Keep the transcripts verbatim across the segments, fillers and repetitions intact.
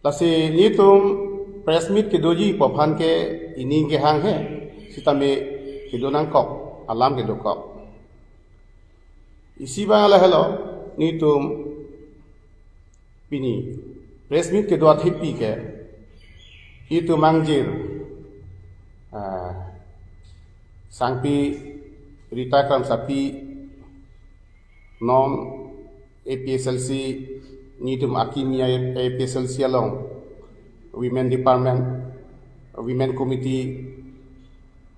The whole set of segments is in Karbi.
Lasi nelitum press meet kedoji pu aphan ke ining kehang he, sitame kedo nangkok, alam kedokok. Isi abang lahelo, nelitum pini press meet kedo athepi ke, itum angjir, ah, sangpi Rita Kramsapi non A P S L C, nelitum akimi A P S L C along Women Department, Women Committee,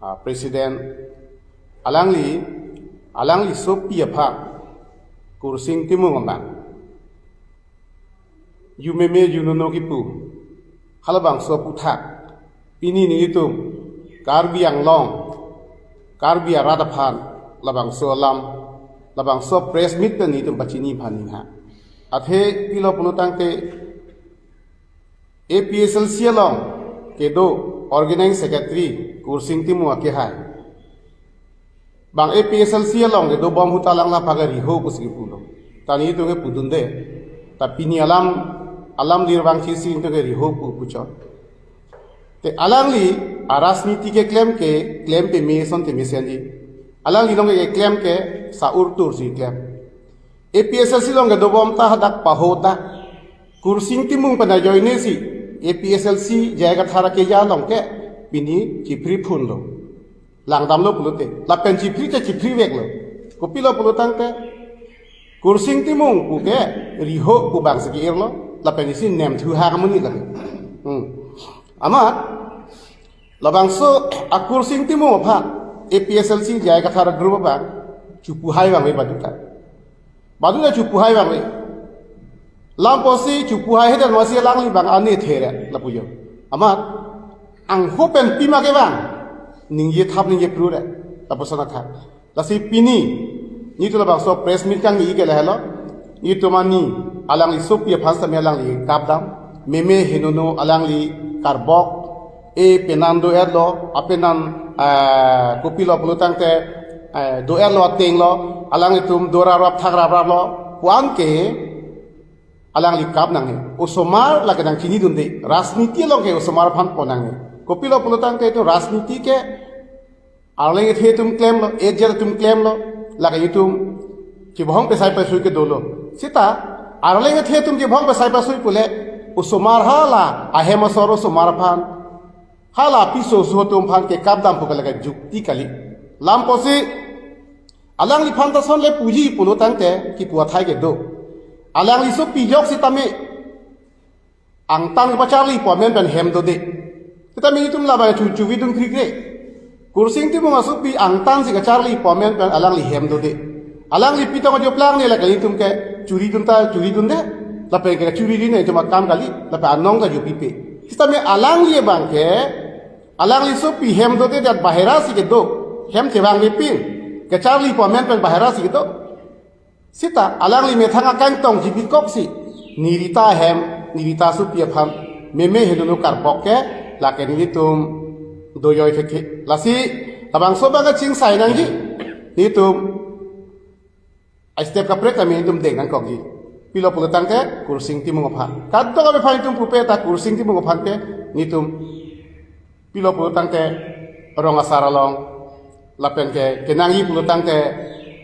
ah, President, alangli, alangli sopi aphan, Kursing Timung abang, ju meme ju nono kipu, halabangso aputhak pini nelitum Karbi Anglong, Karbi arat aphan labangso alam, labangso press meet pen nelitum pachini aphan ningha. Athe pilo pulo tangte A P S L C along kedo organizing secretary Kursing Timung akehai abang A P S L C along kedo bom ahut alang la pagari ho pusi pulo. Ta nelitum ke pudunde. Ta pini alam, alam dir bang chisi nelitum ke riho pu puchot. Te alangli arasniti keklem ke, klem peme ason te mesenji. Alangli along keklem ke sa-urtur si klem. A P S L C along kedo bom ta hadak paho ta. Kursing Timung pen ajoine si A P S L C J I Kathar akeja along ke pini chiphri phunlo. Langdamlo pulote, lapen chiphri te chiphri veklo. Kopilo pulo tangte, Kursing Timung pu ke riho pu abang si ke-irlo, lapen isi nemthu hang amonit lake. Hmm. Amat, labangso a Kursing Timung aphan, A P S L C J I Kathar group abang, chupu hai abang ve baduta. Baduta chupu hai abang ve. Lam apotsi chupu hai hedan masi alangli abang ane the re, lapu jo. Amat, angho pen pima ke abang, ningje thap ningje phru re, lapuson athak. Lasi pini, nelitum labangso press meet kangni ke lahelo, nelitum ani, alangli sopi aphan sitame alangli kapdam, meme henono alangli karbok, e penan do-etlo, apenan, eh, kopilo pulo tangte, eh, do-etlo atenglo, alanglitum do raprap thak rapraplo, pu-an ke, alangli kap nangne. Osomar lake nangchinidunde, rajniti along ke osomar aphan pon nangne. Kopilo pulo tangte itum rajniti ke, arleng ethe atum klemlo, ejat atum klemlo, lake itum chibahong pesai pasui ke dolo. Sita, arleng ethe atum chibahong pesai pasui pule, osomar hala, ahem asor osomar aphan, hala piso so atum aphan ke kapdam pu ke lake jukti kali. Lam apotsi, alangliphan ta ason le puji pulo tangte, kipu athai ke do. Alangli sopi jok sitame, angtan kepacharli pu amen pen hem dode. Sitame itum labang chu chuvidun krikre. Kursing Timung asopi angtan si kacharli pu amen pen alangli hem dode. Alangli pitong ajo plang ne lake itum ke churidun ta churidunde. Lapen ke churi dine itum akam kali, lapen anong ta jo pipe. Sitame alangli abang ke, alangli sopi hem dode dat bahera si kedo. Hem chevang vepin. Kacharli pu amen pen bahera si kedo. Sita alangli methang akangtong jibikok si, ne Rita ahem, ne Rita asopi aphan, meme henono karbok ke, lake nelitum doyoi thekhe. Lasi, labangso abang kachingsai nangji, nelitum a step kaprek kami nelitum deng nangkokji. Pilo pulo tangte, Kursing Timung aphan. Kadokave aphan nelitum pupe ta Kursing Timung aphan ke, nelitum pilo pulo tangte rong asar along, lapen ke kenangji pulo tangte,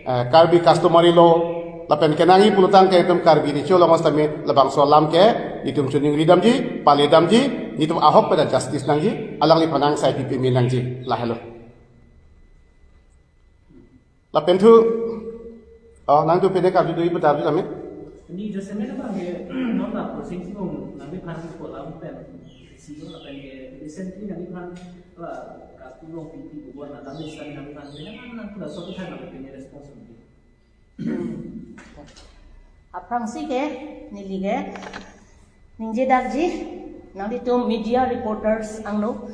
eh, Karbi customary law, lapen kenangji pulo tangte itum Karbi recho along sitame labangso alam ke itum choningridamji, paledamji, itum ahok pen justice nangji, alangliphan angsai pipi me nangji, lahelo. Lapen thu, oh, nangtum pine karju dui pedarju kami. Ni jasemet abang ke, non la Kursing Timung nangliphan ko lam pen, si lo lapen ke, recently nangliphan la, kastung long pipi bubuan la, nangli sami nangliphan, nangliphan nang pula suatu time lapen ke responsibility. Aphrangsi ke, neli ke, ningjedakji, nanglitum media reporters angno.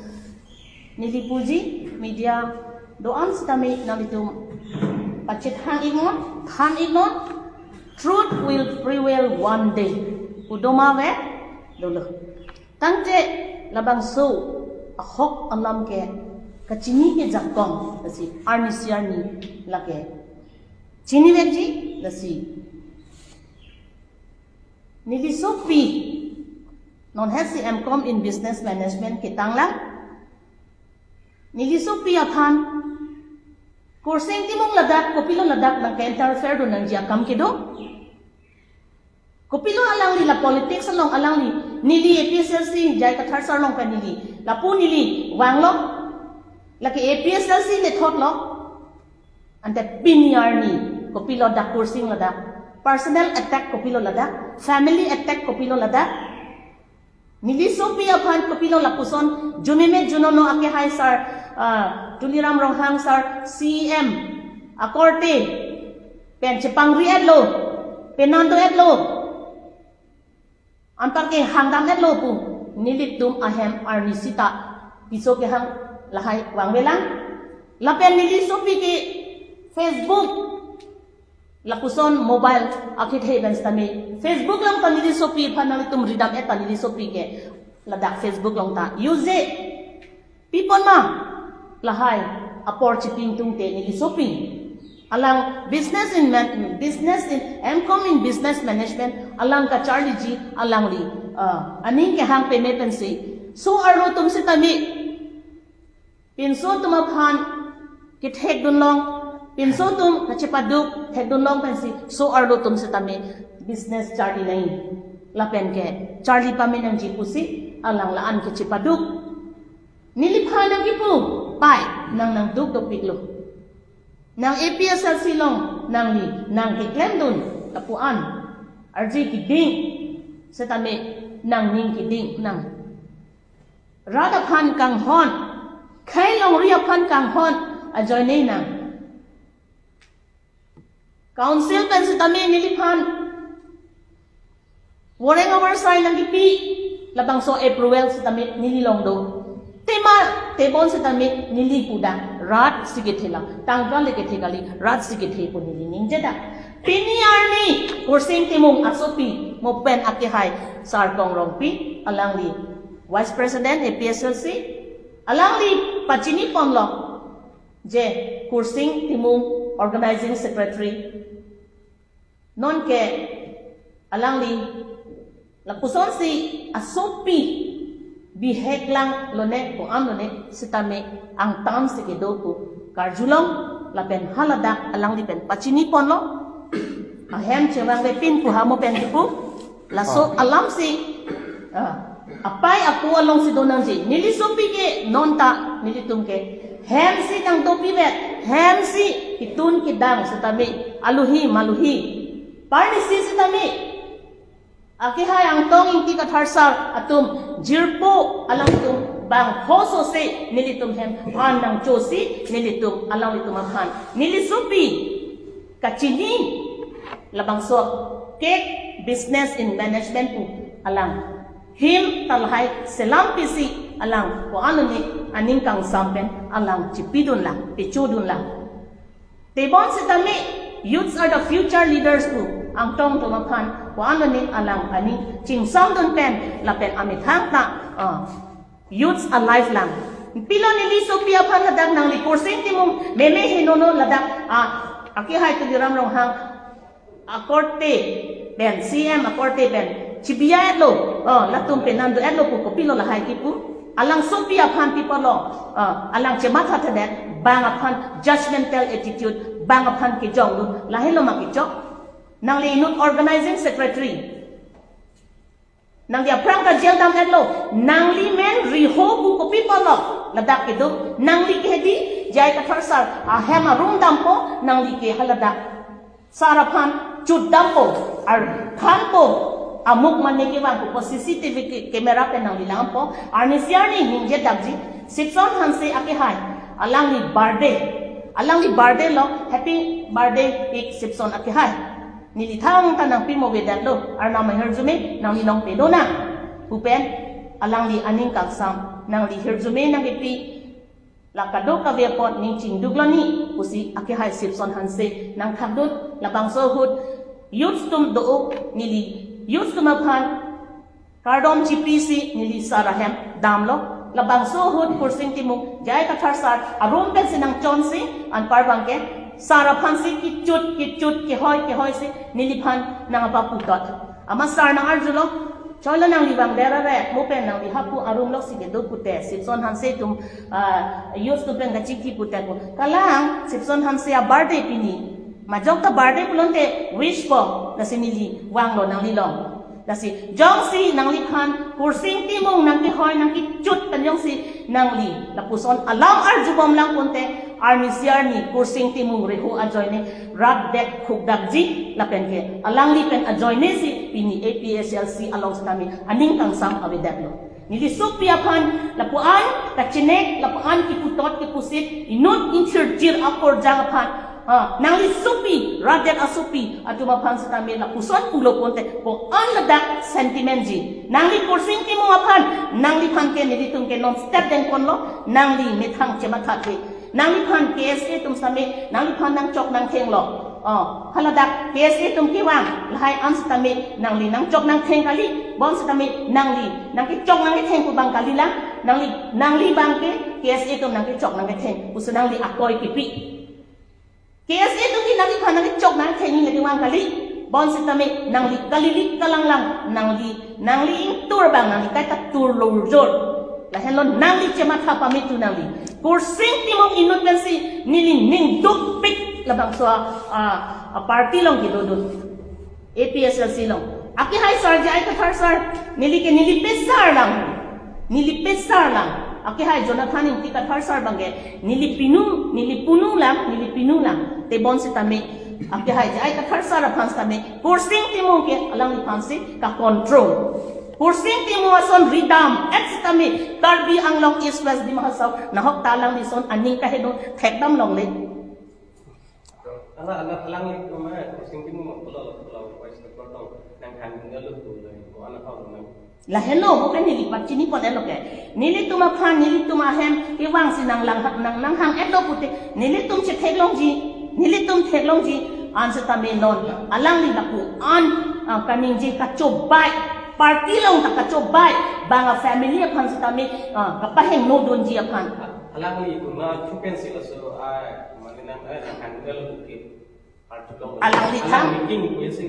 Neli puji, media do-an sitame nanglitum pachethang iknon, than iknon, truth will prevail one day. Pu doma ave, dolo. Tangte labangso ahok alam ke kachini ke jakong, lasi arnisi arni lake chinivekji, lasi neli sopi Non hetsi M Com in Business Management ketanglang. Neli sopi aphan Kursing Timung ladak, kopilo ladak nang ke-interfere dun nangji akam kedo. Kopilo alangli la politics along alangli, neli A P S L C J I Kathar sir along pen neli lapu neli vanglo. Lake A P S L C le thotlo. Ante pini arni kopilo dak Kursing ladak, personal attack kopilo ladak, family attack kopilo ladak. Neli sopi aphan kopilo lapuson, jumeme junono akehai sir, ah, Tuliram Ronghang sir, C E M akorte pen chepangri-etlo, penando-etlo, anparke hangdam-etlo pu nelitum ahem arni sita piso kehang lahai vangvelang. Lapen neli sopi ke Facebook lapuson mobile akethe pen sitame Facebook along ta neli sopi aphan nanglitum ridam-et ta neli sopi ke ladak Facebook along ta use-e. Pipon ma lahai apor chipingtungte neli sopi. Alang business in man, business in, M Com in Business Management alang kacharliji alangli, ah, aning kehang peme pensi so-arlo atum sitame pinso atum aphan kethekdunlong, pinso atum kachepaduk thekdunlong pensi so-arlo atum sitame business charli nai. Lapen ke charli pame nangji pusi alang la-an kachepaduk. Neliphan nangkipu, pai, nang nangduk dopiklo. Nang A P S L C along nangli nang keklemdun lapu-an arje keding sitame nangning keding nang. Rat aphan kanghon, khei longri aphan kanghon ajoine nang. Council pen sitame neliphan warrant oversight nangkipi, labangso approval sitame neli along do. Tema tebon sitame neli puda, rat si kethe la, tangka le kethe kali, rat si kethe pu neli ningjedak. Pini arni Kursing Timung asopi mo pen akehai Sar Kong Rongpi, alangli Vice President A P S L C, alangli pachiniponlo je Kursing Timung Organizing Secretary. Nonke alangli lapusonsi asopi bihek lang lone ko-an lone sitame angtan si kedo pu karjulong lapen haladak alangli pen pachiniponlo. Ahem chevangvepin pu hamo pen kipu. Laso Ah. alamsi, ah, apai apo alongsi do nangji. Neli sopi ke non ta, nelitum ke. Hemsi nangdopivet, hemsi kitun kidang sitame, aluhi maluhi. Parnisi sitame. Akehai Angtong Ingti Kathar sar atum jirpo alangtum bang hoso se nelitum hem an nangchosi nelitum alanglitum aphan. Neli sopi kachini labangso cake business in management pu alang. Him talhai selam pisi alang ko-an lone aning kangsam pen alang chipidunlang, pichodunlang. Tebon sitame, youths are the future leaders pu Angtong atum aphan ko-an lone alang aning chingsamdun pen lapen amethang ta, ah, youths alive lang. Pilo neli sopi aphan ladak nangli Kursing Timung meme henono ladak, ah, akehai Tuliram Ronghang akorte pen, C M akorte pen chibiya-etlo, oh, latum penando-etlo pu kopilo lahai kipu. Alang sopi aphan pipolo, oh, alang chemathathedet, bang aphan judgmental attitude, bang aphan kejongdun, lahelo ma kechok. Nangli inut organizing secretary. Nangli aphrang kajeldam-etlo, nangli men riho pu kopipolo, ladak kedo, nangli ke hedi, J I Kathar sar ahem arum dampo, nangli ke haladak. Sar aphan chut dampo, ar thanpo, amuk mane kevangpo, C C T V ke-, camera pen nangli langpo, arnisi arni ningjedakji, Sipson Hanse akehai, alangli birthday, alangli birthday lo, happy birthday ik Sipson akehai. Neli thangta nangpi mo avedetlo, arnam ahirjume, nangli long pedona. Pupen, alangli aning kangsam, nangli hirjume nangkipi, la kadokave apot ning chingduklo ni, pusi akehai Sipson Hanse nangthakdun, labangso ahut, youths atum do-o, neli, youths atum aphan, kardom chipisi neli sar ahem damlo. Labangso ahut Kursing Timung, J I Kathar sar arum pensi nangchonsi, anpar bangke, sar aphansi kichut, kichut, kehoi, kehoisi, neliphan nangpaputot. Amat sar nangarjulo, Cholo nangli vangver ave, mo pen nangli hapu arum loksi kedo pute, Sipson Hanse atum, ah, youth atum pen kachingki pute ko. Kalang, Sipson Hanse a-birthday pini. Majok ta birthday pulote wish po, lasi neli vanglo nangli along. Lasi, jongsi nangliphan, Kursing Timung nangkehoi nangkechut pen jongsi nangli lapuson alam arjubom lang pute, arnisi arni Kursing Timung reho ajoine rapdet khukdakji lapen ke alangli pen ajoine si pini A P H L C along sitame aning kangsam avedetlo. Neli sopi aphan lapu-an kachenek, lapu-an kiputot kipusit, inut inchirchir akorjang aphan, ah, nangli sopi, rapdet asopi atum aphan sitame lapuson pulo pute, ko-an ladak sentiment ji. Nangli Kursing Timung aphan, nangliphan ke nelitum ke non step den ponlo, nangli methang chemathathe. Nangliphan K S A atum sitame, nangliphan nangchok nangthenglo. Oh, haladak K S A atum kevang, lahai an sitame, nangli nangchok nangtheng kali, bonsitame, nangli nangkechok nangketheng pu abang kalilang, nangli, nangli abang ke K S A atum nangkechok nangketheng, pusi nangli akoi kipi. K S A atum ke nangliphan nangkechok nangketheng neli vang kali, bonsitame, nangli kalilik kalanglang, nangli, nangli ingtur abang, nangli kaita turlo jor. Lahenlo nangli chematha pame tu nangli. Kursing Timung inut pensi neli ning dukpik labangso a, a, a party along kedodun. A P H L C along. Akehai sar J I Kathar sar, neli ke neli pesar lang. Neli pesar lang. Akehai Jonathan Ingti Kathar sar abang ke neli pinu, neli punu lang, neli pinu lang. Te bonsitame, akehai J I Kathar sar aphan sitame, Kursing Timung ke alangliphan si ka-control. Kursing Timung ason ridam, et sitame, Karbi Anglong East West Dima Hasao, nahok ta alangli ason aning kaheno thekdam longle. Ala, ala, alangli atum, eh, Kursing Timung pulo, pulo, voice record tong, nangkhan ningalo pulo, ko ana hau nang. Lahenlo, mo pen neli pachini pon-etlo ke. Nelitum aphan, nelitum ahem, kevangsi nanglang, nang, nanghang-etlo pute, nelitum chetheklongji, nelitum theklongji, an sitame non, alangli lapu-an, ah, kaningje kachobai, party along ta kachobai, bang a-family aphan sitame, ah, kapahingno dunji aphan. Alangli kuna chupen si laso, ah, mane nang, eh, nangkhan ningalo ke. Alangli alang thang. Making, kuya si.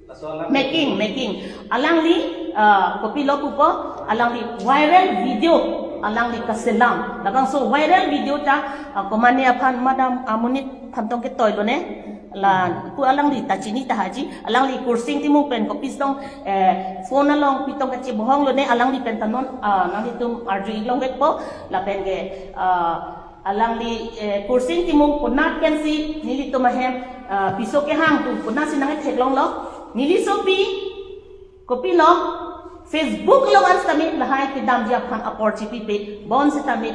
Laso alang. Making, making. Alangli, ah, kopilo pupo, alangli viral video, alangli kaselam. Labangso viral video ta, ah, komane aphan madam amonit aphan tong ketoilo ne. La, ku alangli ta chini ta haji, alangli Kursing Timung pen kopis tong, eh, phone along pitong kachebohonglo ne, alangli pen ta non, ah, nanglitum arju-ik longvekpo, lapen ke, ah, alangli, eh, Kursing Timung konat pensi nelitum ahem, ah, piso kehang atum konatsi nangtheklonglo. Neli sopi, kopilo, Facebook along an sitame lahai kedamji aphan apor chipipe, bonsitame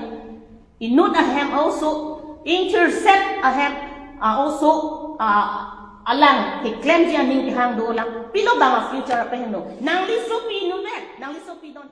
inut ahem also, inchirset ahem, ah, also, ah, alang keklemji aning kehang dolang. Pilo bang a-future apeheno. Nangli sopi inutvet, nangli sopi don.